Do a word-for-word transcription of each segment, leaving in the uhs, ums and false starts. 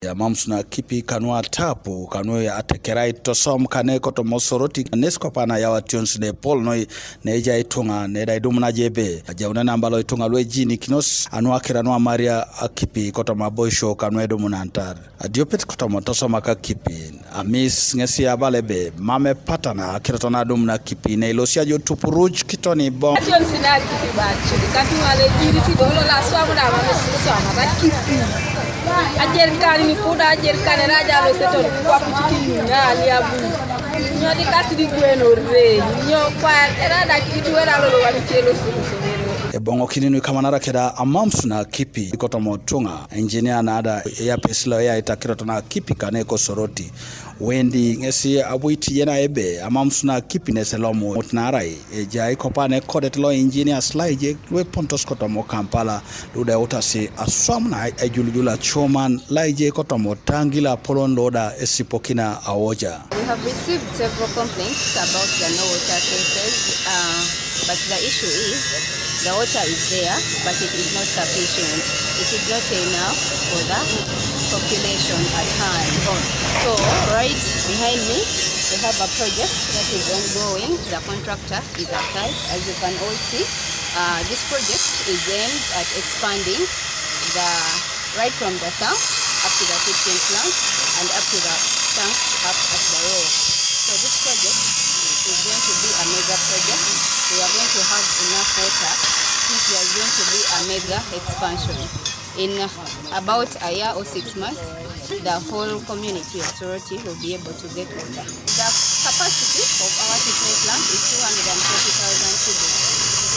Amamus na akipi kanu atapu kanu atekerai tosom kane kotoma Soroti nes kopa na yau ations ne epol noi, ne ejai ituŋa ne da idumunaje ebe ajaunena abala ituŋa lu ejinikinos anu akira nu amaria akipi kotoma aboisho kanu edumunantar. Adiopet kotoma tosomak akipi. Amis ŋesi abala ebe mam epatana akirot na adumun akipi ne ilosi ajo tupuruc kitoni boŋ. Ations na akipi bacuri katuŋa le jiri kido lo la swam da mam siswam da akipi. Ajerikan ni kuda ajerikan era aja lo seton kwa kutikini na aliabu. Nyo di kasi di gweno re. Nyo kwa era da kitu era lo lo wa michelo. Eboŋokini nu ikamanara keda amamus na akipi kotoma ituŋa. Engineer na da eyapesi lo eyaita akirot na akipi kane ko Soroti. Wendi ŋesi abu itijena ebe amamus na akipi nes elomut naarai ejai kopa ne ekodet lo engineers laije lu epontos kotoma Kampala, lu da eutasi aswam na ejulujul acuman laije kotoma otaŋi lo apolon lo da esipokina awoja. We have received several complaints about the no water cases, uh, but the issue is the water is there, but it is not sufficient. It is not enough for the population at hand. So, right behind me, we have a project that is ongoing. The contractor is at site. As you can all see, uh, this project is aimed at expanding the right from the tanks up to the treatment plant and up to the tanks up at the row. So this project is going to be a mega project. We are going to have enough water since there is going to be a mega expansion. In about a year or six months, the whole community of Soroti will be able to get water. The capacity of our treatment plant is two hundred forty thousand cubic.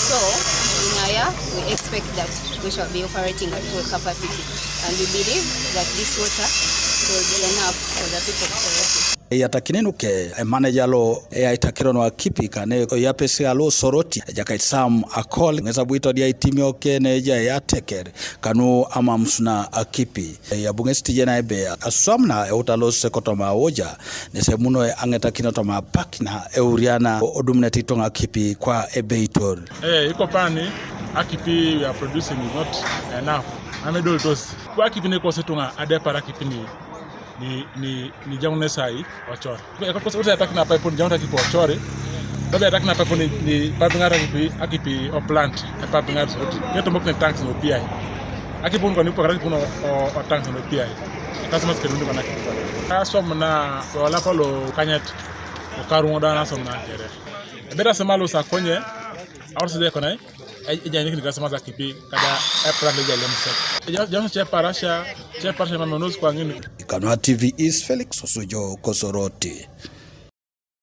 So, in a year, we expect that we shall be operating at full capacity, and we believe that this water will be enough for the people of Soroti. Eyatakini nuke emaneja lo eyaita akiro nu akipi kane oyapesi alo Soroti, Ejakait Sam Akol, ŋes abu itodia itimioke ne ejai ateker kanu amamus na akipi. Eyabu ŋes tijena ebe aswam na euta lose kotoma awoja, nes emuno aŋetakino toma apak na euriana odumunet ituŋa akipi kwa ebeitor. Eh, iko pani akipi we are producing is not enough. Amedolitos. Kwa akipi ne kosi ituŋa adepar akipi ni, ni, ni, ni jaŋunes ai ocor. Ute atak na paipun jaŋunes akipi ocor. Dobe atak na paipun ni, ni papiŋar akipi, akipi o plant, e papiŋar sot. Ketomok ni tanks no piai. Akipun koni pokara akipun o, o, o tanks no piai. Customers kedundi kona akipi kona. Aswam na olapa lo kanyet, okaruŋo da naswam na kere. Ebera sema lo sakonye, awar sede kona, ejanikin customers akipi, kada epran leja lemsek. Eja, eja ce parasha, ce parasha mamenos kwa ŋini. Ikanua T V is Felix Osujo ko Soroti.